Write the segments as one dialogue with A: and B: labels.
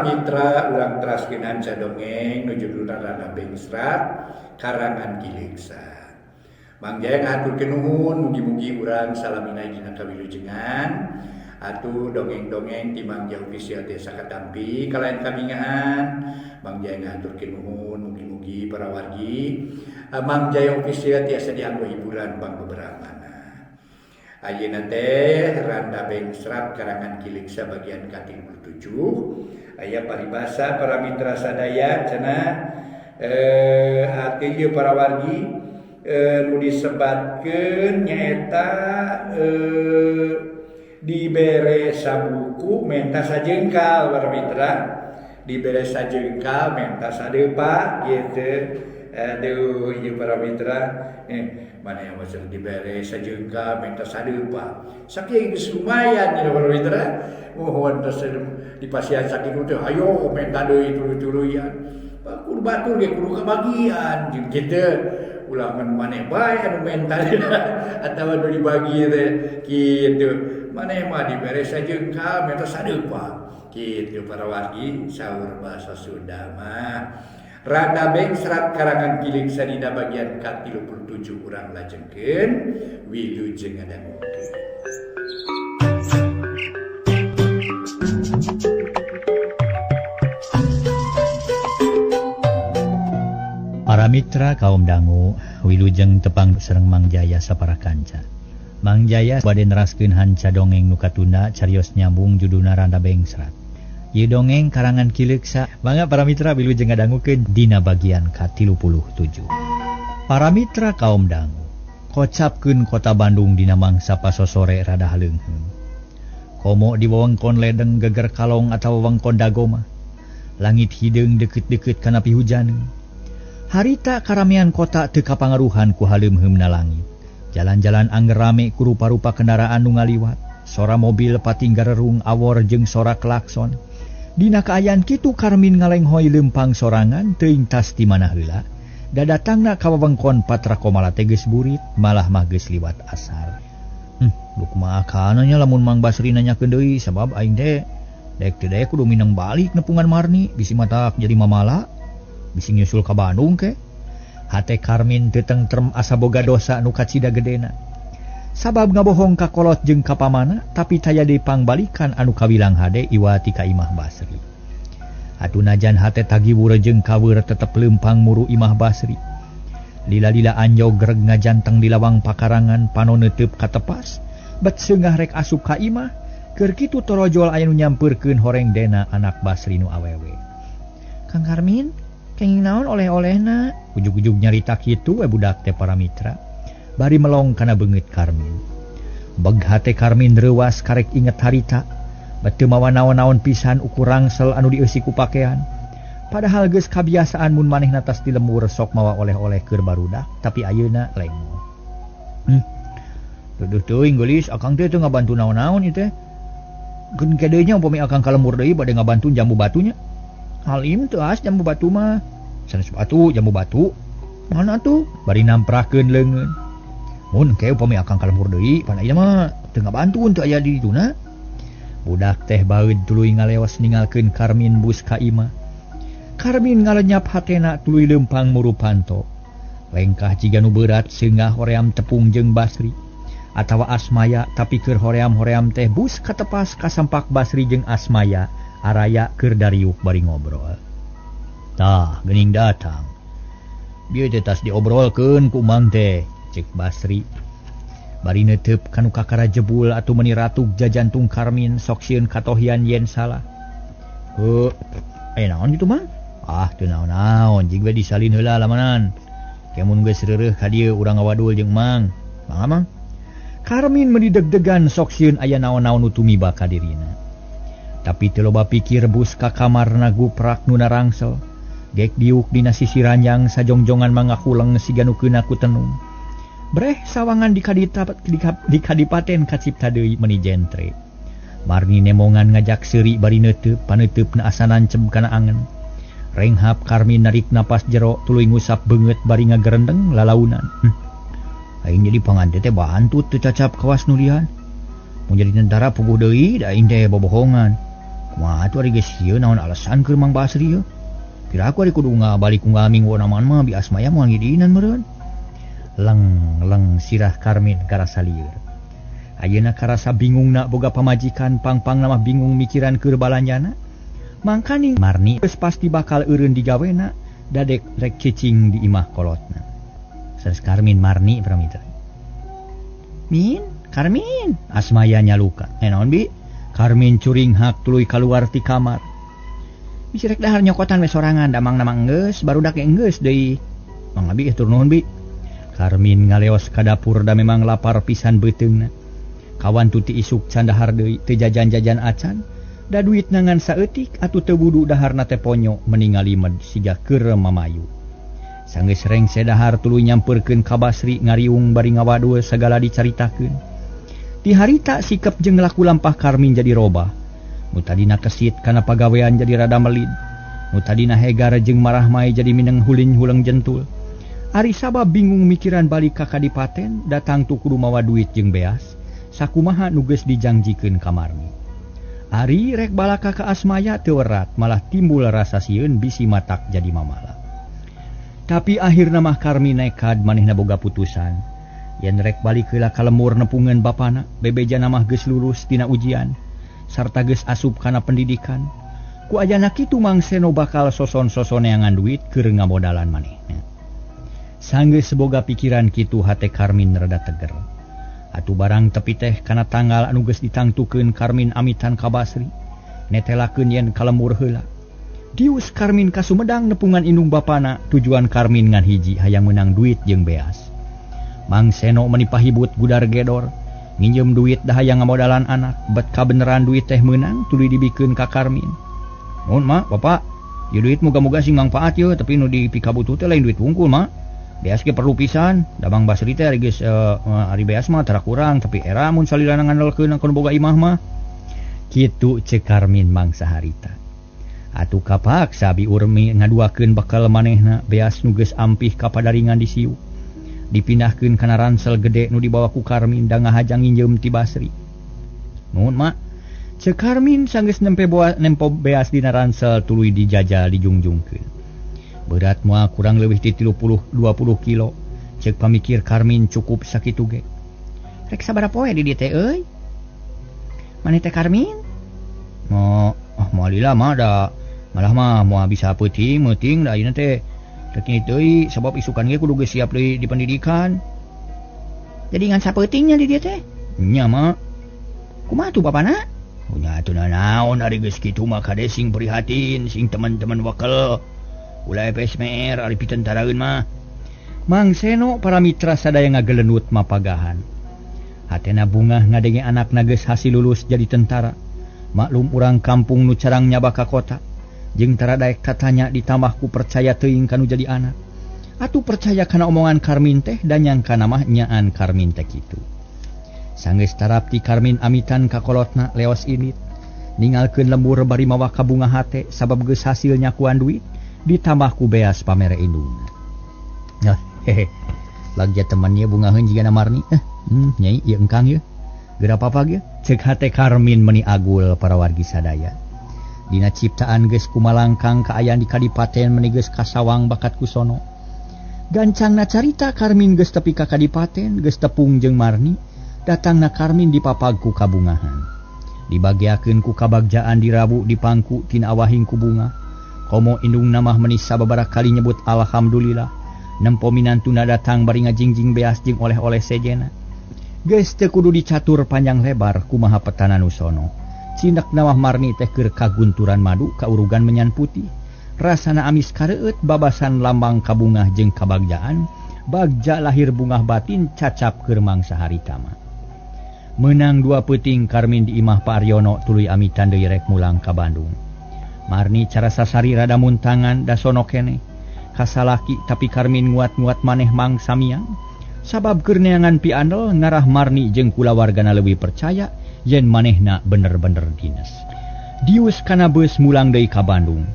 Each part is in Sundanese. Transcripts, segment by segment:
A: para mitra urang teraskeun hanca dongeng nu judulna Randa Bengsrat karangan Ki Leuksa. Mang Jaya ngahaturkeun nuhun, mugi-mugi urang salamina dina kawilujengan. Atuh dongeng-dongeng ti Mang Jaya Official Desa Katampi kalayan kamingahan. Mang Jaya ngahaturkeun nuhun, mugi-mugi para wargi Mang Jaya Official tiasa dianggo hiburan pang beberamana. Ayeuna teh Randa Bengsrat karangan Ki Leuksa bagian ka-37. Aya paribasa para mitra sadaya cenah arti ieu para wargi nu disebatkeun nyaeta dibere sabuku menta sajengkal para mitra, dibere sajengkal menta sadeupa gitu. Aduh ieu para mitra, mana yang masih dibere sajengkal menta sadeupa sakieu geus lumayan ieu para mitra. Mohon tos dipasihan sakitu teh hayo menta deui tuluy-tuluyan. Kudu batur ge kudu kabagian gitu. Ulah ngan maneh bae anu menta atawa nu dibagi teh kitu. Maneh mah dibere sajengkal menta sadeupa kitu para wargi saur bahasa Sunda mah. Randa Bengsrat karangan Ki Leuksa dina bagian ka-37 urang lajengkeun wilujeng ngadangukeun.
B: Para mitra kaum dangu wilujeng tepang sareng Mang Jaya sapara kanca. Mang Jaya bade neraskeun hanca dongeng nu katunda carios nyambung judulna Randa Bengsrat. Ieu dongeng karangan Ki Leuksa. Mangga para mitra wilujeng ngadangukeun dina bagian ka-37. Para mitra kaum dangu, kocapkeun kota Bandung dina mangsa pasosore rada haleungheung. Komo di wewengkon ledeng geger kalong atawa wewengkon dagoma. Langit hideung deukeut-deukeut kana pihujaneun. Harita karamean kota teu kapangaruhan ku haleumheumna langit. Jalan-jalan angger rame ku rupa-rupa kendaraan nu ngaliwat, sora mobil patinggarerung awor jeung sora klakson. Dina kaayaan kitu Karmin ngalenghoy leumpang sorangan teuing tas di mana heula. Dadatangna ka wewengkon Patra Komala teh geus burit, malah mah geus liwat asar. Duh kumaha kana nya lamun Mang Basri nanyakeun deui sabab aing teh daek teu daek kudu minang balik nepungan Marni, bisi matak jadi mamala. Bisi nyusul ka Bandung ke. Hate Karmin teu tentrem asa boga dosa nu kacida gedena. Sabab ngabohong ka kolot jeung ka pamana, tapi taya deui pangbalikan anu kawilang hade iwati ka Imah Basri. Atuh najan hate tagiwur jeung kaweur tetep leumpang muru Imah Basri. Lila-lila anjog greg ngajanteng di lawang pakarangan pano neuteub katepas, bet seungah rek asup ka imah, keur kitu torojol aya nu nyampeurkeun horeng dena anak Basri nu awewe. Kang Karmin, kenging naon oleh-olehna? Ujug-ujug nyarita kitu we budak teh para mitra. Bari melong kana beungeut Karmin. Beg hate Karmin reuwas karek inget harita. Bet teu mawa naon-naon pisan ukur rangsel anu dieusi ku pakean. Padahal geus kabiasaan mun manehna tas di lembur sok mawa oleh-oleh keur barudak, tapi ayeuna lengo. Duduh teuing geulis akang teh teu ngabantu naon-naon ieu teh. Keun ke deui nya upami akang ka lembur deui bade ngabantu jambu batunya. Halim teu as jambu batu mah. Sanes batu jambu batu. Mana tuh? Bari namprakeun leungeun. Mun ke upami akang ka lembur deui pan ieu mah teu ngabantu teu aya di dituna. Budak teh baeud tuluy ngaleos ninggalkeun Karmin bus ka imah. Karmin ngalenyap hatena tuluy leumpang muru panto. Lengkah jiga nu beurat seungah hoream tepung jeung Basri atawa Asmaya, tapi keur hoream-hoream teh bus katepas kasampak Basri jeung Asmaya araya keur dariuk bari ngobrol. Tah, geuning datang. Bieu teh tas diobrolkeun ku Mang teh, cek Basri. Bari neuteub kanu kakara jebul atuh meuni ratug jajantung Karmin sok sieun katohian yen salah. Heuh, aya naon kitu Mang? Ah, teu naon-naon, jig we disalin heula lamanan. Ke mun geus reureuh ka dieu urang ngawadul jeung Mang. Mangga Mang. Karmin meuni deg-degan sok sieun aya naon-naon nu tumiba ka dirina. Tapi teu loba pikir bus ka kamarna guprak nu narangsel. Gek diuk dina sisi ranjang sajongjongan mangakuleng siga nu keuna ku tenung. Breh sawangan di kadipaten kacipta deui meuni jentre. Marni nemongan ngajak seuri bari neuteub, paneuteupna asa nancem kana angen. Renghap Karmin narik napas jero tuluy ngusap beungeut bari ngagerendeng lalaunan. Aing jadi pangante teh bantut teu cacap kawas nulian. Mun jadi tentara puguh deui da aing teh bobohongan. Kumaha atuh ari geus ieu naon alasan keur Mang Basri ieu? Piraku ari kudu ngabalik unggal minggu naman mah bi Asmaya moal ngidinan meureun. Leng leng sirah Karmin karasa lieur. Ayeuna karasa bingungna boga pamajikan pangpangna mah bingung mikiran keur balanjana. Mangkaning Marni geus pasti bakal eureun digawena dadek rek cicing di imah kolotna. Sanes Karmin Marni pramitra. Min, Karmin, Asmaya nyaluka. Naon bi? Karmin curing hak tuluy kaluar ti kamar. Bisi rek dahar nyokotan we sorangan damang nama enggeus barudak ge enggeus deui. Mang abi tur nuhun bi. Karmin ngaleos ka dapur da memang lapar pisan beuteungna. Kawan tuti isuk can dahar deui teu jajan-jajan acan. Da duit ngan saeutik atuh teu wudu daharna teh ponyo meningali med siga keur mamayu. Sanggeus rengse dahar tuluy nyampeurkeun ka Basri ngariung bari ngawadul sagala dicaritakeun. Ti harita sikep jeung laku lampah Karmin jadi robah. Nu tadina kesit kana pagawean jadi rada melid. Nu tadina hegar jeung marah mae jadi mineng hulin huleng jentul. Ari sabab bingung mikiran balik ka kadipaten datang tu kudu mawa duit jeung beas. Sakumaha nu geus dijangjikeun ka Marni. Ari rek balaka ka Asmaya teu werat malah timbul rasa sieun bisi matak jadi mamala. Tapi akhirna mah Karmin nekad manehna boga putusan. Yen rek balik heula ka lemur nepungeun bapana, bebejana mah geus lulus tina ujian sarta geus asup kana pendidikan. Ku ajana kitu Mang Seno bakal soson-sosoneangan duit keur ngamodalan manehna. Sanggeus boga pikiran kitu hate Karmin rada teger. Atuh barang tepi teh kana tanggal anu geus ditangtukeun Karmin amitan ka Basri, netelakeun yen ka lemur heula. Dius Karmin ka Sumedang nepungan indung bapana, tujuan Karmin ngan hiji hayang meunang duit jeung beas. Mang Seno meni pahibut gudar gedor, nginjem duit dah hayang ngamodalan anak, bet kabeneran duit teh meunang tuluy dibikeun ka Karmin. Nuhun mak, bapak, ieu duit muga-muga sing mangfaat yeuh, tapi nu dipikabutuh teh lain duit wungkul mak. Beas ge perlu pisan, da Mang Basri teh ari geus ari beas mah tara kurang, tapi era mun salilana ngandalkeun kana boga imah mah. Kitu ceuk Karmin mangsa harita. Atuh kapaksa Bi Urmi ngaduakeun bekal manehna beas nu geus ampih ka padaringan di siu. Dipindahkeun kana ransel gede nu dibawa ku Karmin da ngahajang nginjeum ti Basri. Nuhun mak. Ceuk Karmin sanggeus nempo beas dina ransel tuluy dijajal dijungjungkeun. Berat moal kurang leuwih ti 30-20 kilo. Ceuk pamikir Karmin cukup sakitu ge. Rek sabaraha poe di dieu teh euy? Maneh teh Karmin? Mo, ah moal lila mah da malah mah moal bisa peuting meuting da ayeuna teh rek ini deui sabab isukan ge kudu geus siap deui di pendidikan. Jadi ngan sapeutingnya di dieu teh? Nya mah. Kumaha tuh bapana? Nya atuh naon ari geus kitu mah kade sing prihatin sing teman-teman wakel. Ulah FSMR ari pitentaraeun mah. Mang Seno para mitra sadaya ngagelenut mapagahan. Hatena bungah ngadenge anakna geus hasil lulus jadi tentara. Maklum urang kampung nu carang nyaba ka kota. Jeung tara daek katanya ditambah ku percaya teuing kanu jadi anak. Atuh percaya kana omongan Karmin teh dan nyangkana mah nyaan Karmin teh kitu. Sanggeus tarap ti Karmin amitan ka kolotna leos init. Ningalkeun lembur bari mawa kabunga hate sabab geus hasil nyakuan duit ditambah ku beas pamere indungna. Nah, hehe. Lagja temannya bungaheun jiga Marni. Nyai ieu engkang ieu. Geura papa ge? Ceuk hate Karmin meni agul para wargi sadaya. Dina ciptaan geus kumalangkang kaayaan di kadipaten meni geus kasawang bakat ku sono. Gancangna carita Karmin geus tepi ka kadipaten, geus tepung jeung Marni, datangna Karmin dipapag ku kabungahan. Dibagiakeun ku kabagjaan dirabu dipangku tina awahing ku bunga. Komo indungna mah meni sababaraha kali nyebut alhamdulillah. Nempo minantuna datang bari ngajingjing beas jeung oleh-oleh sejena. Geus teu kudu dicatur panjang lebar kumaha petana nu sono. Cindak mah Marni teh keur kagunturan madu kaurugan menyan putih. Rasana amis kareueut babasan lambang kabungah jeung kabagjaan, bagja lahir bungah batin cacap keur mangsa harita mah. Meunang dua peuting Karmin di imah Pak Aryono tuluy amitan deui rek mulang ka Bandung. Marni cara sasari rada muntangan da sono keneh. Kasalaki tapi Karmin nguat-nguat maneh mang samiang. Sabab keur neangan piandel ngarah Marni jeung kulawargana leuwih percaya yen manehna bener-bener dinas. Dius kana beus mulang deui ka Bandung.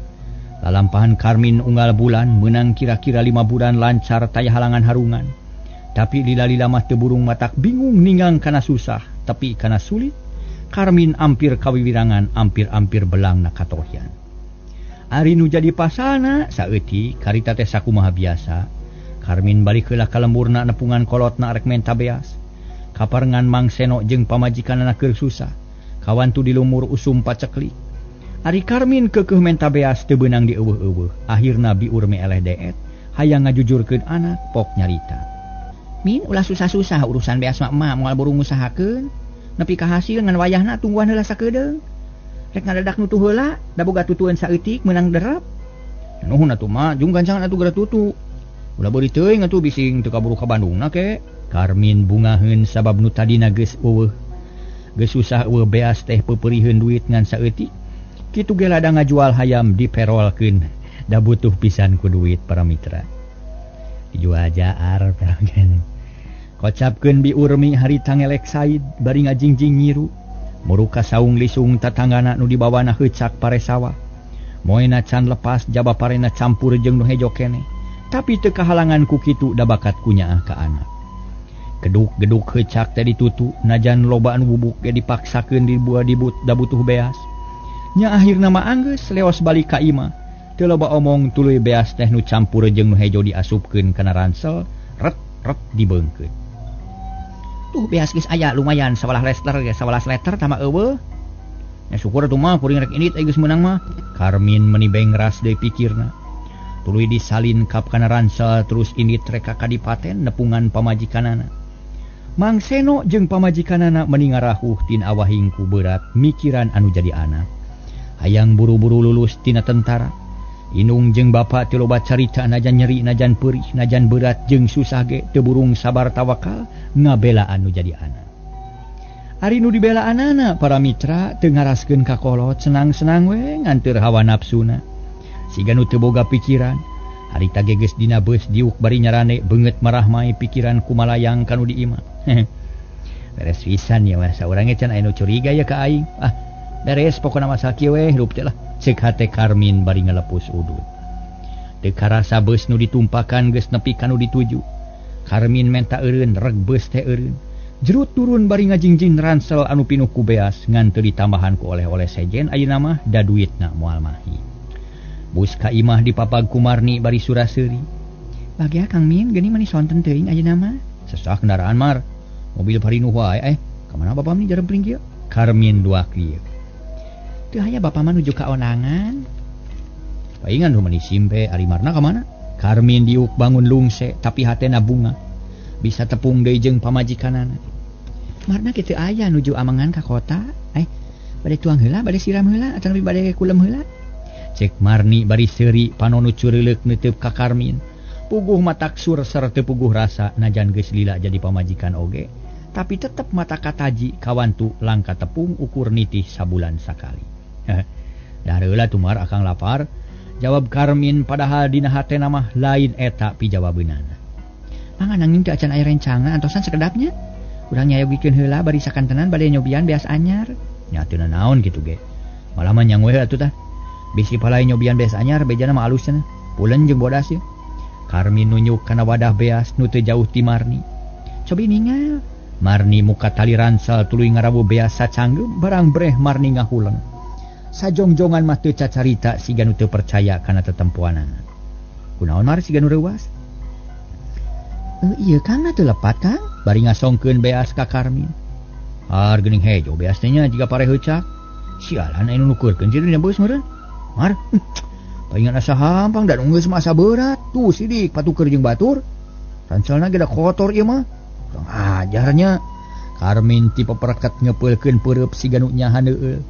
B: Lalampahan Karmin unggal bulan meunang kira-kira 5 bulan lancar taya halangan harungan. Tapi lila-lila mah teu burung matak bingung ningang kana susah tapi kana sulit. Karmin ampir kawiwirangan ampir-ampir belangna katohyan. Ari nu jadi pasana saeutik karita teh sakumaha biasa. Karmin balik heula ka lemburna nepungan kolotna arek menta beas. Kaparengan Mang Seno jeung pamajikanana keur susah. Kawantu di lumur usum paceklik. Ari Karmin keukeuh menta beas teu beunang dieuweuh-euweuh. Akhirna biur eleh deet hayang ngajujurkeun anak pok nyarita. Min ulah susah-susah urusan beas mah emak moal buru ngusahakeun. Nepi ka hasil ngan wayahna tungguan heula sakedeung. Rek ngadadak nutuh heula, da boga tutueun saeutik meunang derep. Nuhun atuh mah, jung gancangan atuh geura tutu. Ulah beuri teuing atuh bising teu kaburu ka Bandungna ke. Karmin bungaheun sabab nu tadina geus eueuh. Geus susah eueuh beas teh peupeuriheun duit ngan saeutik. Kitu ge lada ngajual hayam diperolkeun. Da butuh pisan ku duit para mitra. Dijual jaar peranggen. Kocapkeun Bi Urmi harita ngelek Said bari ngajingjing nyiru. Muruka saung lisung tatanggana nu dibawana heucak pare sawah. Moena can lepas jaba parena campur jeung nu hejo keneh. Tapi teu kahalangan ku kitu da bakat ku nyaah ka anak. Geduk-geduk heucak teh ditutu najan loba anu bubuk ge dipaksakeun dibuat dibut da butuh beas. Nya akhirna mah anggeus leos balik ka imah. Teu loba omong tuluy beas teh nu campur jeung nu hejo diasupkeun kana ransel, ret-ret dibeungkeut. Tuh beas geus aya lumayan 11 liter ge 11 liter tama eueuh. Nya syukur atuh mah kuring rek indit geus meunang mah. Karmin meuni bengras deui pikirna. Tuluy disalin kap kana ransel terus indit rek ka kadipaten nepungan pamajikanana. Mang Seno jeung pamajikanana meuni ngarahuh tin awahing ku berat mikiran anu jadi anak. Hayang buru-buru lulus tina tentara. Inung jeung bapa teu loba carita najan nyeri najan perih najan berat jeung susah ge teu burung sabar tawakal ngabelaan nu jadi anak. Ari nu dibelaanana para mitra teu ngaraskeun ka kolot senang-senang we nganteur hawa nafsuna. Siga nu teu boga pikiran. Harita ge geus dina beus diuk bari nyarane beungeut marahmai pikiran kumalayang ka nu di imah. Beres pisan ya mah saurang ge can aya nu curiga ya ka aing. Ah, beres pokona mah sakieu we hirup teh lah. Cek hate Karmin bari ngalepus udut. Teu karasa beus nu ditumpakan geus nepi ka nu dituju. Karmin menta eureun reg beus teh eureun. Jerut turun bari ngajingjing ransel anu pinuh ku beas ngan teu ditambahan ku oleh-oleh sejen ayeuna mah da duitna moal mahi. Bus ka imah dipapag ku Marni bari suraseuri. Bagea Kang Min geuning mani sonten teuing ayeuna mah. Sesah kendaraan mar. Mobil parinuh wae ka mana bapa mani jarempling kieu? Karmin duak ieu. Teu aya bapa mah nuju ka onangan. Paingan nu mani simpe ari Marna ka mana? Karmin diuk bangun lungse tapi hatena bunga. Bisa tepung deui jeung pamajikanana. Marna kitu aya nuju amangan ka kota. Bade tuang heula, bade siram heula atawa bade kulem heula. Cek Marni bari seuri panonu cureuleuh neuteub ka Karmin. Puguh mataksur sarta puguh rasa najan geus lila jadi pamajikan oge, tapi tetep mata kataji kawantu langka tepung ukur nitih sabulan sakali. Dah heula tumar akang lapar, jawab Karmin padahal dina hatena mah lain eta pijawabeunana. Mangga nanging teu acan aya rencangan antosan sekedapnya. Urang nyayogikeun heula bari sakantenan bade nyobian beas anyar. Nya teu naon kitu ge. Malah mah nyang we atuh tah. Bisi palai nyobian beas anyar bejana mah alus cenah. Pulen jeung bodas ye. Karmin nunjuk kana wadah beas nu teu jauh ti Marni. Cobi ningal. Marni muka tali ransel tuluy ngarawu beas sacanggeum barang breh Marni ngahuleng. Sajongjongan mah teu cacarita siga nu teu percaya kana tetempoanana. Kunaon mar siga nu reuas? Ieu Kang teu lepat Kang, bari ngasongkeun beas ka Karmin. Har geuning hejo beas teh nya jiga pare heucak. Sialan aya nu nukeurkeun dina beus meureun. Mar, paingan asa hampang da geus mah asa berat. Tuh sidik patuker jeung batur. Rancelna ge da kotor ieu mah. Kurang ajarnya. Karmin ti pepereket ngepeulkeun peureub siga nu nyahan heueul.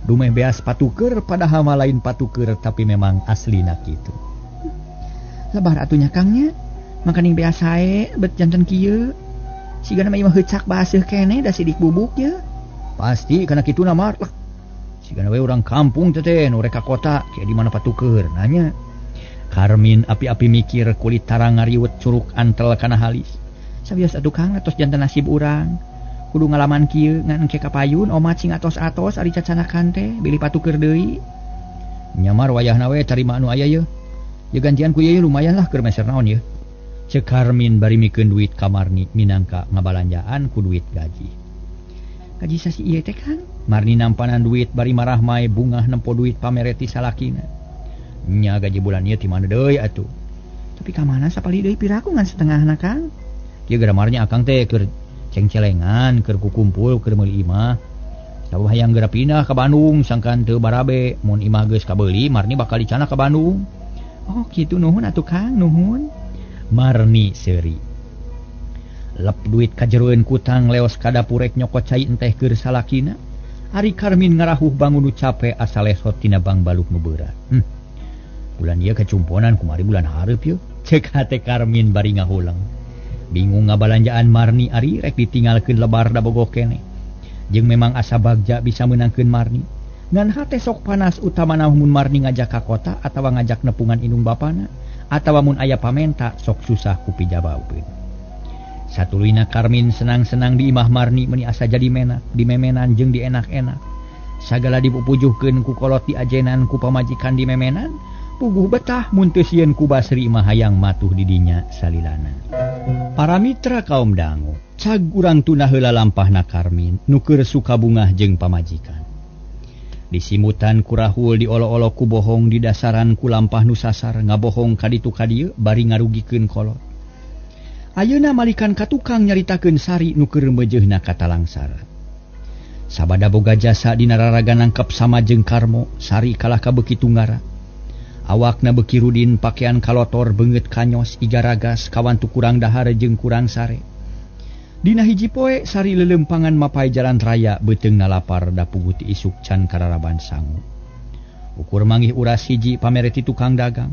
B: Dumeh beas patuker padahal mah lain patuker tapi memang aslina kitu. Lebar atuh nya Kang nya. Makaning beas sae bet janten kieu. Sigana mah ieu mah heucak baseuh keneh da sidik bubuk ye. Pasti kana kituna mar. Lah. Sigana we urang kampung teh teh nu rek ka kota kieu di mana patuker nanya. Karmin api-api mikir kulit tarang ngariwet curuk antel kana halis. Sabios atuh Kang atos janten nasib urang. Kudu ngalaman kieu ngan engke kapayun omat sing atos-atos ari cacanakan teh bilih patuker deui. Nyamar wayahna we tarima anu aya ye. Ye gantian ku ieu lumayan lah keur meser naon ye. Cek Karmin bari mikeun duit ka Marni minangka ngabalanjaan ku duit gaji. Gaji sasi ieu teh Kang. Marni nampanan duit bari marah mae bungah nempo duit pamereti salakina. Nya gaji bulan ieu ti mana deui atuh. Tapi ka mana sapali deui piraku ngan setengahna Kang. Kieu geramarnya akang teh keur cengcelengan, keur kukumpul, keur meuli imah. Sabab hayang geura pindah ka Bandung sangkan teu barabe, mun imah geus kabeuli Marni bakal dicana ka Bandung. Oh kitu nuhun atuh Kang, nuhun. Marni seuri. Lep duit kajeroeun kutang leos ka dapurek nyokot cai enteh keur salakina. Ari Karmin ngarahuh bangun nu cape asa lesot tina bangbaluk nu beurat. Bulan ieu kacumponan kumari bulan hareup yeuh. Ceuk hate Karmin bari ngahuleng. Bingung ngabalanjaan Marni ari rek ditinggalkeun lebar da bogoh keneh. Jeung memang asa bagja bisa meunangkeun Marni. Ngan hate sok panas utamana mun Marni ngajak ka kota atawa ngajak nepungan indung bapana atawa mun aya pamenta sok susah ku pijabaweun. Satuluyna Karmin senang-senang di imah Marni meuni asa jadi menak, dimemenan jeung dienak-enak. Sagala dipupujuhkeun ku kolot diajenan ku pamajikan dimemenan, puguh betah mun teu sieun ku Basri mah hayang matuh di dinya salilana. Para mitra kaum dangu, cag urang tunda heula lampahna Karmin nu keur suka bungah jeung pamajikan. Disimutan ku rahul diolo-olo ku bohong di dasaran ku lampah nu sasar ngabohong ka ditu ka dieu bari ngarugikeun kolot. Ayeuna malikan ka tukang nyaritakeun Sari nu keur meujeuhna ka Talangsara. Sabada boga jasa dina raraga nangkep sama jeung Karmo, Sari kalah ka beuki tunggara. Awakna beuki rudin, pakaian kalotor, beungeut kanyos, igaragas, kawantu kurang dahar jeung kurang sare. Dina hiji poe Sari leuleumpangan mapai jalan raya beuteungna lapar da puguh ti isuk can kararaban sangu. Ukur manggih uras hiji pamereti tukang dagang.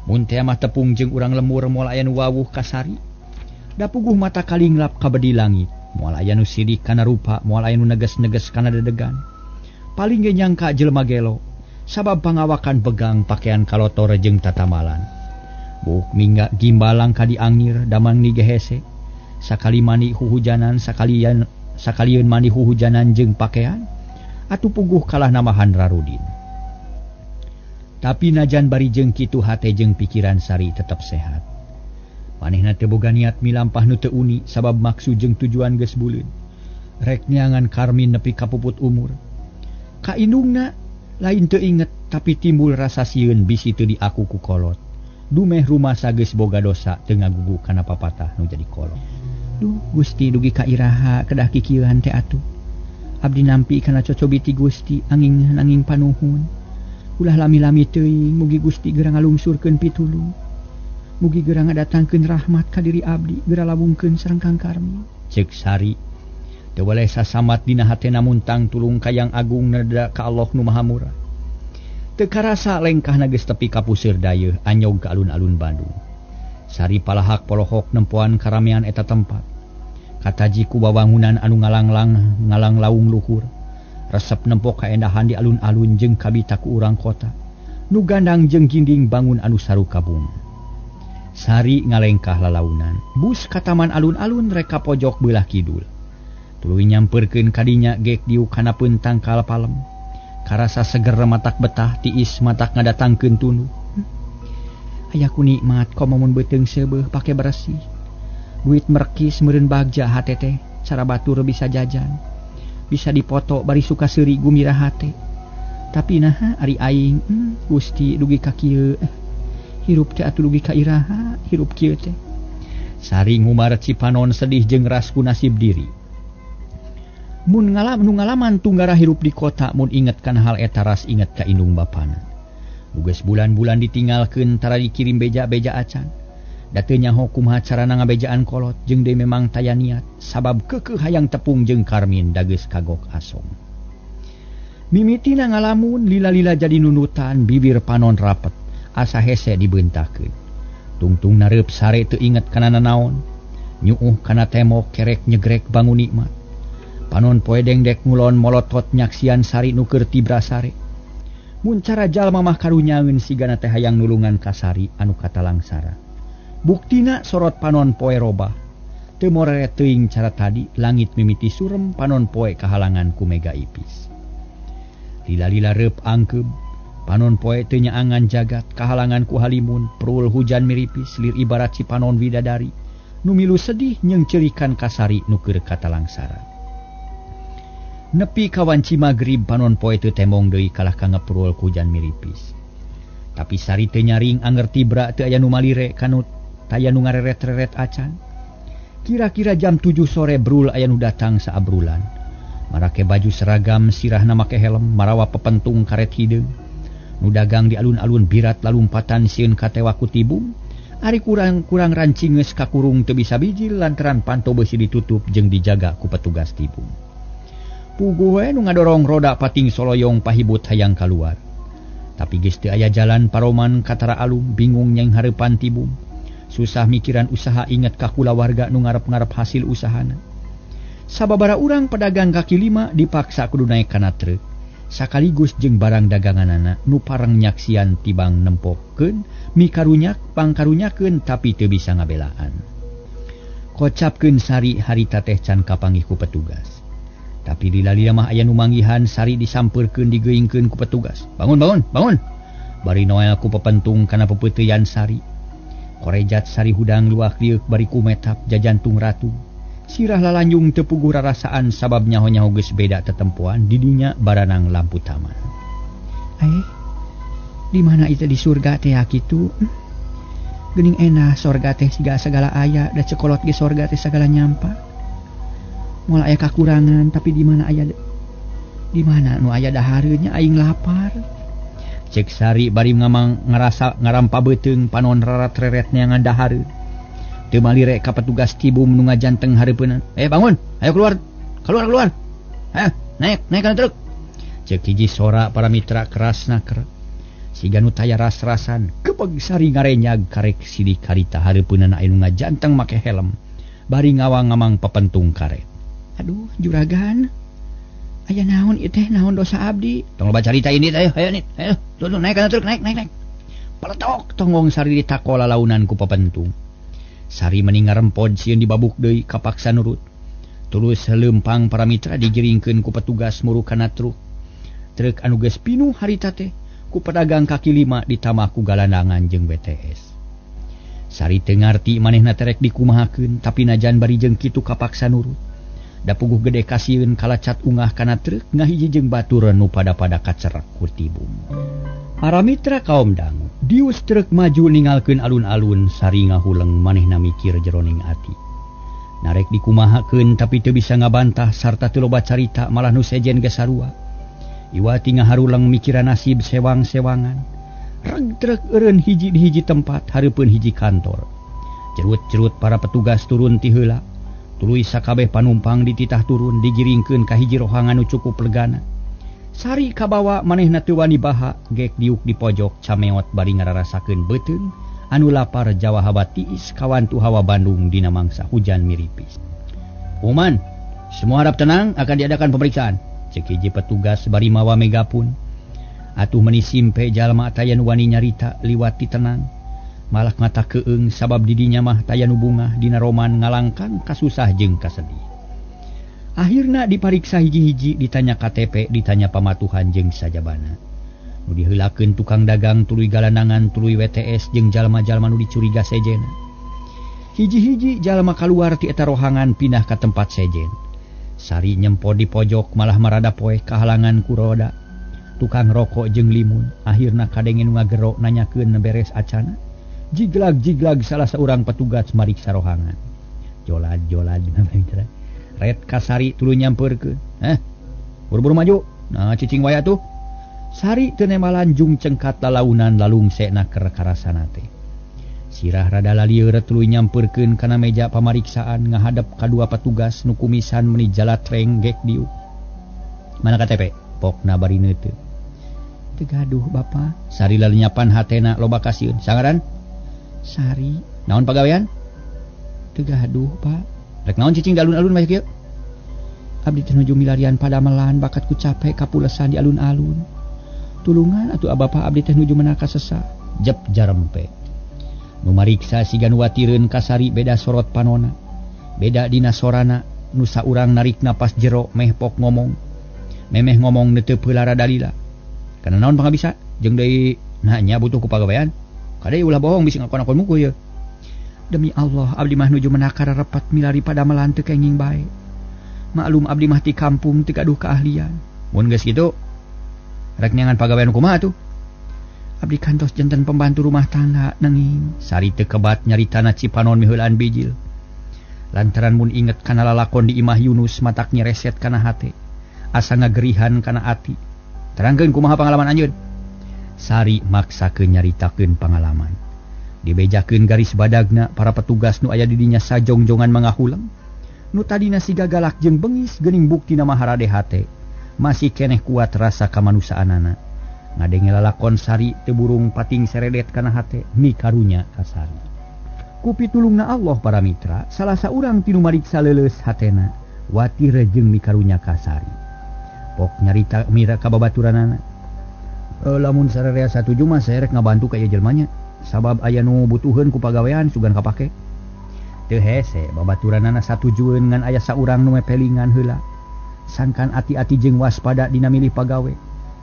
B: Mun teh mah tepung jeung urang lemur moal aya nu wawuh ka Sari. Da puguh mata kalinglap ka bedi langit, moal aya nu sidik kana rupa, moal aya nu neges-neges kana dedegan. Paling ge nyangka jelema gelo, sabab pangawakan begang pakaian kalotor jeung tatamalan. Buuk mingga gimbalang ka diangir damang ni gehese. Sakali mani huhujanan, sakalieun mani huhujanan jeung pakaian, atuh puguh kalah namahan rarudin. Tapi najan bari jeung kitu hate jeung pikiran Sari tetep sehat. Manehna teu boga niat milampah nu teu uni sabab maksud jeung tujuan geus buleud. Rek neangan Karmin nepi ka puput umur. Ka indungna lain teu inget tapi timbul rasa sieun bisi teu diaku ku kolot. Dumeh rumasa geus boga dosa teu ngagugu kana papatah nu jadi kolot. Duh Gusti dugi ka iraha kedah kikieuan teh atuh. Abdi nampi kana cocobi ti Gusti anging nanging panuhun. Ulah lami-lami teuing mugi Gusti geura ngalungsurkeun pitulung. Mugi geura ngadatangkeun rahmat ka diri abdi, geura lawungkeun sareng Kang Karmin. Ceuk Sari teu weleh sasamat dina hatena muntang tulung ka Yang Agung neda ka Allah nu Maha Murah. Teu karasa lengkahna geus tepi ka puseur dayeuh anyog ka alun-alun Bandung. Sari palahak polohok nempoan karamean eta tempat. Kataji ku babangunan anu ngalanglang ngalanglaung luhur. Resep nempo kaendahan di alun-alun jeung kabita ku urang kota. Nu gandang jeung ginding bangun anu saruka bunga. Sari ngalengkah lalaunan. Bus ka taman alun-alun rek ka pojok beulah kidul. Tuluy nyamperkeun kadinya gek diuk kana tangkal palem. Karasa seger matak betah tiis matak ngadatangkeun tunduh. Aya ku nikmat komo mun beuteung seubeuh pake beresih. Duit merkis meureun bagja hate teh, cara batur bisa jajan. Bisa dipoto bari suka seuri gumira hate. Tapi naha ari aing, Gusti dugi ka kieu. Hirup teh atuh dugi ka iraha, hirup kieu teh. Sari ngumar cipanon sedih jeung ras ku nasib diri. Mun nu ngalaman tunggara hirup di kota mun inget kana hal eta ras inget ka indung bapana. Geus bulan-bulan ditinggalkeun tara dikirim beja-beja acan. Da teu nyaho kumaha carana ngabejaan kolot jeung deui memang taya niat sabab keukeuh hayang tepung jeung Karmin da geus kagok asong. Mimitina ngalamun lila-lila jadi nunutan bibir panon rapet asa hese dibeuntakeun. Tungtung nareup sare teu inget kana nanaon. Nyuuh kana temok kerek nyegrek bangun nikmat. Panon poe dengdek ngulon molotot nyaksian Sari nu keur tibra sare. Mun cara jalma mah karunyaeun sigana teh hayang nulungan ka Sari anu katalangsara. Buktina sorot panon poe robah. Teu morere teuing cara tadi langit mimiti surem panon poe kahalangan ku mega ipis. Lila-lila reup angkeub panon poe teu nyaangan jagat kahalangan ku halimun prul hujan miripis lir ibarat si panon widadari nu milu sedih nyeungceurikan ka Sari nu keur katalangsara. Nepi ka wanci magrib panon poe teu tembong deui kalah ka ngeprul ku hujan miripis. Tapi Sari teu nyaring anger tibra teu aya nu malire kanut taya nu ngareret-reret acan. Kira-kira jam 7 sore brul aya nu datang saabrulan. Marake baju seragam, sirahna make helm, marawa pepentung karet hideung. Nu dagang di alun-alun birat lalumpatan sieun katewa ku tibung. Ari kurang-kurang rancingeus kakurung teu bisa bijil lantaran panto beusi ditutup jeung dijaga ku petugas tibung. Puguh we nu ngadorong roda pating soloyong pahibut hayang kaluar. Tapi geus teu aya jalan paroman katara alum bingung nyeng hareupan tibung. Susah mikiran usaha inget ka kulawarga nu ngarep-ngarep hasil usahana. Sababara urang pedagang kaki lima dipaksa kudu naek kana truk. Sakaligus jeung barang daganganana nu pareng nyaksian tibang nempokeun mikarunyak pangkarunyakeun tapi teu bisa ngabelaan. Kocapkeun Sari harita teh can kapanggih ku petugas. Tapi lila-lila mah aya nu manggihan Sari disampeurkeun digeuingkeun ku petugas. Bangun bangun bangun. Bari noel ku pepentung kana pepeuteuyan Sari. Korejat Sari hudang luak lieuk bari kumetap jajantung ratu. Sirah lalanjung teu puguh rarasaan sabab nyaho-nyaho geus beda tetempoan di dinya baranang lampu taman. Di mana itu di surga teh kitu? Geuning enak sorga teh siga sagala aya da cekolot ge sorga teh sagala nyampa. Moal aya kakurangan tapi di mana aya di mana nu aya dahareun nya aing lapar. Cek Sari bari ngamang ngarasa ngarampa beuteung panon rarat-reret neangan dahareun. Teu malire ka petugas tibum nu ngajanteng hareupeunna. Bangun, ayo keluar. Keluar keluar. Ayo, naik, naik kana truk. Cek hiji sora para mitra kerasna ker. Siga nu taya ras-rasan, kepeg Sari ngarenyag karek sidik harita hareupeunna anu ngajanteng make helm. Bari ngawang-ngamang pepentung karet. Aduh, juragan. Aya naon ieu teh, naon dosa abdi? Tong loba carita ini ayo, ayo nit. Ayo, turun naik kana truk, naik, naik, naik. Peletok tonggong Sari ditakola launan ku pepentung. Sari meni ngarempod sieun dibabuk deui kapaksa nurut. Tulus leumpang para mitra digiringkeun ku petugas muru kana truk. Truk anu geus pinuh harita teh ku pedagang kaki lima ditambah ku galandangan jeung BTS. Sari teu ngarti manehna terek dikumahakeun tapi najan bari jeung kitu kapaksa nurut. Da puguh gede kasieun kalacat ungah kana truk ngahiji jeung batur nu pada-pada kacerak ku tibung. Para mitra kaum dangu, dius truk maju ningalkeun alun-alun, Sari ngahuleng manehna mikir jeroning ati. Narek dikumahakeun tapi teu bisa ngabantah sarta teu loba carita malah nu sejen ge sarua. Iwati ngaharuleng mikiran nasib sewang-sewangan. Reg truk eureun hiji di hiji tempat hareupeun hiji kantor. Cerut-cerut para petugas turun ti heula. Tuluy sakabeh panumpang dititah turun digiringkeun ka hiji rohangan nu cukup legana. Sari kabawa manehna teu wani baha gek diuk di pojok cameot bari ngararasakeun beuteung anu lapar jawa hawa tiis kawantu hawa Bandung dina mangsa hujan miripis. Uman, semua harap tenang akan diadakan pemeriksaan. Cek hiji petugas bari mawa megapun. Atuh meni simpe jalma taya nu wani nyarita liwat ti tenang. Malah mata keung sabab didinya mah taya nu bungah dina roman ngalangkang kasusah jeung kasedih. Akhirna dipariksa hiji-hiji, ditanya KTP, ditanya pamatuhan jeung sajabana. Nu diheulakeun tukang dagang tuluy galanangan tuluy WTS jeung jalma-jalma nu dicuriga sejena. Hiji-hiji jalma kaluar ti eta rohangan pindah ka tempat sejen. Sari nyempo di pojok malah marada poe kahalangan ku roda. Tukang rokok jeung limun, akhirna kadenge nu ngagero nanyakeun beres acana. Jiglag-jiglag salah seorang petugas mariksa rohangan. Jolad-jolad red kasari tuluy nyampeurkeun. Buru-buru maju. Nah, cicing waya tuh. Sari teu nemalan jung cengkat lalaunan lalungsekna keur karasana teh. Sirah rada lalieur tuluy nyampeurkeun kana meja pamariksaan ngahadep kadua petugas nu kumisan meuni jalatreng gek diuk. Mana KTP? Pokna bari neuteup. Teu gaduh Bapa. Sari lalenyapan hatena loba kasieun. Sangaran? Sari. Naon pagawean? Teu gaduh, Pak. Rek naon cicing di alun-alun bae kieu? Abdi teh nuju milarian padamelan bakat ku capek kapulesan di alun-alun. Tulungan atuh abapa abdi teh nuju menaka sesa. Jep jarempe. Nu mariksa siga nu watireun ka Sari beda sorot panona. Beda dina sorana nu saurang narik napas jero meh pok ngomong. Memeh ngomong neuteup heula dalila. Kana naon pangabisa? Jeung deui nah nya butuh ku pagawean. Kade ulah bohong bisi ngakon-akon muku ieu. Demi Allah abdi mah nuju menakar repat milari padamelan teu kenging bae.
C: Maklum abdi mah ti kampung teu gaduh keahlian. Mun geus kitu rek neangan pagawean kumaha tuh? Abdi kantos janten pembantu rumah tangga nanging Sari teu kebat nyaritana Cipanon miheulaan bijil. Lantaran mun inget kana lalakon di imah Yunus matak nyereset kana hate. Asa ngagerihan kana ati. Terangkeun kumaha pangalaman anjeun? Sari maksakeun nyaritakeun pangalaman. Dibejakeun garis badagna para petugas nu aya di dinya sajongjongan mangahulang. Nu tadina siga galak jeung bengis geuning buktina mah harade hate. Masih keneh kuat rasa kamanusaanana. Ngadenge lalakon Sari teu burung pating seredet kana hate mikarunya ka Sari. Ku pitulungna Allah para mitra, salah saurang tinu mariksa leuleus hatena, watir jeung mikarunya ka Sari. Pok nyarita mira ka babaturanana. Lamun sararea satuju mah saya rek ngabantu ka ieu jelmanya. Sabab aya nu butuheun ku pagawean sugan kapake. Teu hese babaturanana satujueun ngan aya saurang nu mepelingan heula. Sangkan ati-ati jeung waspada dina milih pagawe.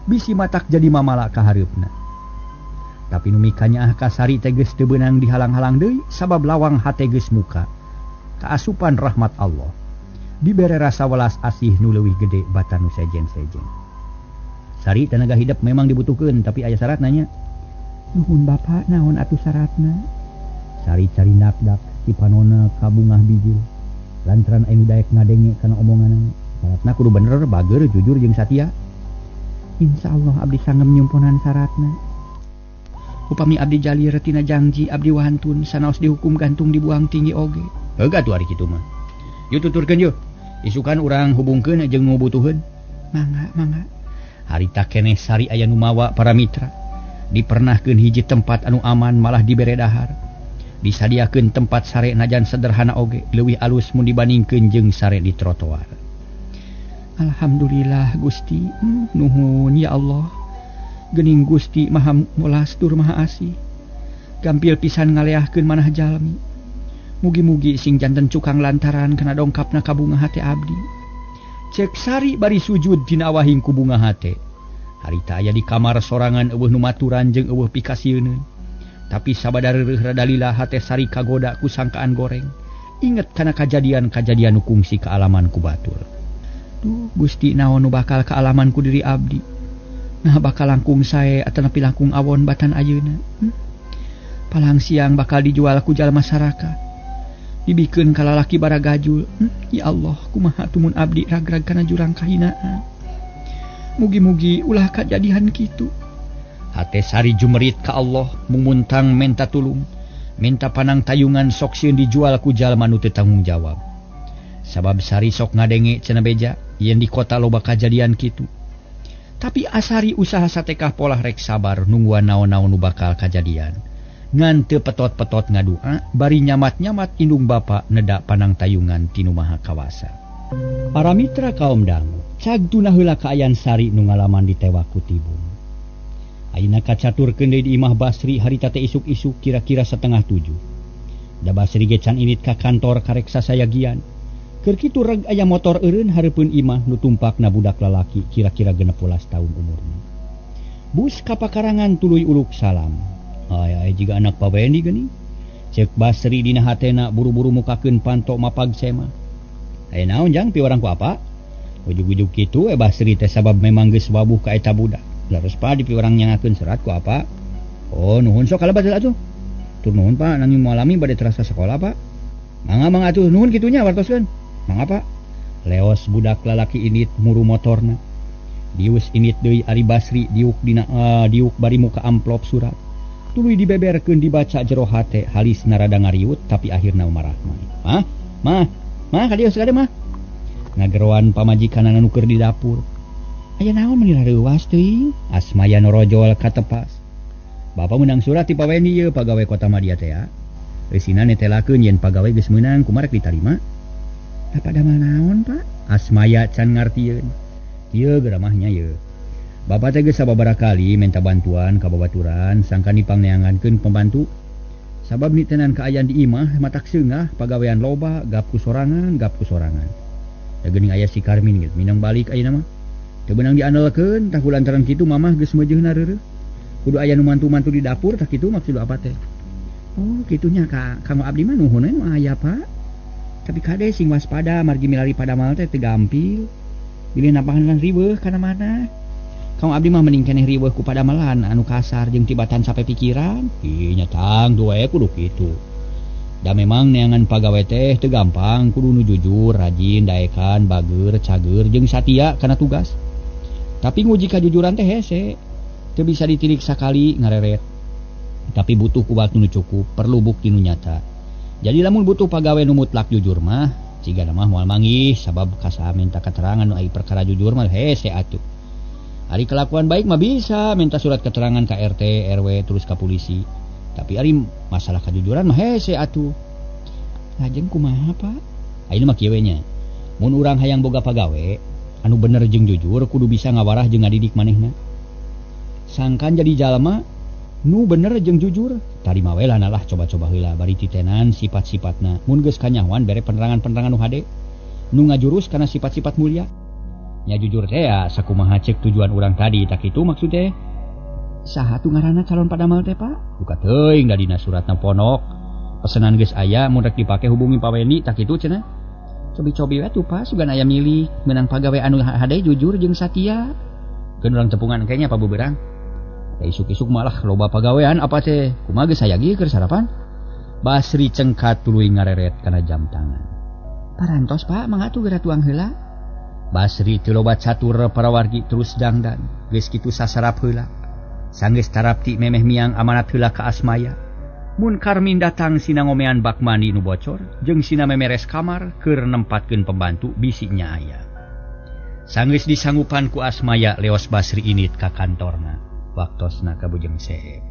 C: Bisi matak jadi mamala ka hareupna. Tapi nu mikanyaah ka Sari teh geus teu beunang dihalang-halang deui sabab lawang hate geus muka. Kaasupan rahmat Allah. Dibere rasa welas asih nu leuwih gede batan nu sejen-sejen. Sari tenaga hidup memang dibutuhkeun tapi aya syaratna nya. Nuhun Bapak, naon atuh syaratna? Sari cari dakdak Cipanona ka bungah bijil. Lantaran anu daek ngadenge kana omonganana. Syaratna kudu bener, bager, jujur jeung satia. Insyaallah abdi sangem nyumponan syaratna. Upami abdi jalir tina jangji abdi wantun sanaos dihukum gantung dibuang tinggi oge. Heuh atuh ari kitu mah. Yeuh tuturkeun yeuh. Isukan urang hubungkeun jeung nu butuheun. Mangga, mangga. Harita keneh Sari aya nu mawa para mitra. Dipernahkeun hiji tempat anu aman malah dibere dahar. Disadiakeun tempat sare najan sederhana oge leuwih alus mun dibandingkeun jeung sare di trotoar. Alhamdulillah Gusti, nuhun ya Allah. Geuning Gusti Maha Welas tur Maha Asih. Gampil pisan ngaleahkeun manah jalmi. Mugi-mugi sing janten cukang lantaran kana dongkapna ka bunga hate abdi. Cek Sari bari sujud dina awahing ku bunga hate. Harita aya di kamar sorangan eueuh nu maturan jeung eueuh pikasieun. Tapi sabada reureuh rada lila hate Sari kagoda ku sangkaan goreng. Inget kana kajadian-kajadian nu kungsi kaalaman ku batur. Duh Gusti naon nu bakal kaalaman ku diri abdi. Nah bakal langkung sae atanapi langkung awon batan ayeuna. Palang siang bakal dijual ku jalma masyarakat. Dibikeun ka lalaki baragajul. Ya Allah, kumaha tumun abdi ragrag kana jurang kahinaan. Mugi-mugi ulah kajadian kitu. Hate Sari jumerit ka Allah, mumuntang menta tulung, minta panang tayungan sok sieun dijual ku jalma nu teu tanggung jawab. Sabab Sari sok ngadenge cenah beja yen di kota loba kajadian kitu. Tapi Asari usaha satekah polah rek sabar nungguan naon-naon nu bakal kajadian. Ngan teu petot-petot ngadua bari nyamat-nyamat indung bapa neda panang tayungan tinu Maha Kawasa. Para mitra kaum dangu, cag tuna heula kaayaan Sari nu ngalaman ditewak ku tibung. Ayeuna kacaturkeun deui di imah Basri harita teh isuk-isuk kira-kira 6:30. Da Basri ge can init ka kantor karek sasayagian. Keur kitu reg aya motor eureun hareupeun imah nu tumpakna budak lalaki kira-kira 16 tahun umurna. Bus ka pakarangan tuluy uluk salam. Ay ay jiga anak Pa Wendi geuning. Ceuk Basri dina hatena buru-buru mukakeun panto mapag sema. Aya naon jang piwarang ku apa? Ujug-ujug kitu we Basri teh sabab memang geus wabuh ka eta budak. Leres pa di piwarang nyangakeun serat ku apa? Oh nuhun sok kalebat heula atuh. Tur nuhun Pak nanging moal lami bade terasa sekolah Pak. Mangga mangga atuh nuhun kitunya wartoskeun. Mangga Pak. Leos budak lalaki init muru motorna. Dius init deui ari Basri diuk dina diuk bari muka amplop surat. Tuluy dibeberkeun dibaca jero hate halis narada ngariut tapi akhirna marah. Mah, mah, mah ka dieu sakade mah. Ngageroan pamajikanana nu keur di dapur. Aya naon meuni rareuwas teuing? Asmaya norojol katepas. Bapa meunang surat ti Pa Wendi yeuh pagawe kota Madia teh ya. Eusina netelakeun yen pagawe geus meunang kumaha rek ditarima? Tah damel naon, Pak? Asmaya can ngartieun. Ieu geramahnya yeuh. Bapak teh geus sababaraha kali minta bantuan ka babaturan sangkan dipangneangankeun pembantu. Sabab nitenan kaayaan di imah matak seungah pagawean loba gap ku sorangan gap ku sorangan. Da geuning aya si Karmin geus minang balik ayeuna mah. Teu beunang diandalkeun tah lantaran kitu mamah geus meujeuna reureuh. Kudu aya nu mantu-mantu di dapur tah kitu maksud apa teh. Oh kitunya ka kanggo abdi mah nuhun we nu aya Pak. Tapi kade sing waspada margi milari padamal teh teu gampil. Bilih nampahan riweuh kana mana. Kaum abdi mah mending keneh riweuh ku padamelan anu kasar jeung tibatan sampe pikiran. Ih nya tangtu wae kudu kitu. Da memang neangan pagawe teh teu gampang, kudu nu jujur, rajin, daekan, bager, cager jeung satia kana tugas. Tapi nguji kajujuran teh hese. Teu bisa ditilik sakali ngareret. Tapi butuh ku waktu nu cukup, perlu bukti nu nyata. Jadi lamun butuh pagawe nu mutlak jujur mah, cigana mah moal manggih sabab kasaha minta keterangan nu ai perkara jujur mah hese atuh. Ari kelakuan baik mah bisa minta surat keterangan ka RT, RW terus ka polisi. Tapi ari masalah kejujuran mah hese atuh. Lajeng kumaha, Pak? Ayeuna mah kieu we nya. Mun urang hayang boga pagawe anu bener jeung jujur kudu bisa ngawarah jeung ngadidik manehna. Sangkan jadi jalma nu bener jeung jujur, tarima we lah lah coba-coba heula bari titenan sifat-sifatna. Mun geus kanyahoan bere penerangan-penerangan nu hade, nu ngajurus kana sifat-sifat mulia. Nya jujur teh ya sakumaha cek tujuan urang tadi tak kitu maksud teh. Saha tuh ngaranna calon padamal teh, Pak? Duka teuing da dina suratna ponok. Pesenan geus aya mun rek dipake hubungi Pak Wendi tak kitu cenah. Cobi-cobi we tuh Pak, sugan aya milih meunang pagawe anu hade jujur jeung satia. Keun urang tepungan kayaknya Pak Buberang. Isuk-isuk malah loba pagawean apa teh? Kumaha geus aya ge keur sarapan? Basri cengkat tuluy ngareret kana jam tangan. Parantos Pak, mangga atuh geura tuang heula. Basri teu loba catur parawargi terus dangdan. Geus kitu sasarap heula. Sanggeus tarapti memeh miang amanat heula ka Asmaya. Mun Karmin datang sina ngomean bak mandi nu bocor jeung sina memeres kamar keur nempatkeun pembantu bisi nya aya. Sanggeus disanggupan ku Asmaya leos Basri init ka kantorna. Waktosna ka Bujeng Seep.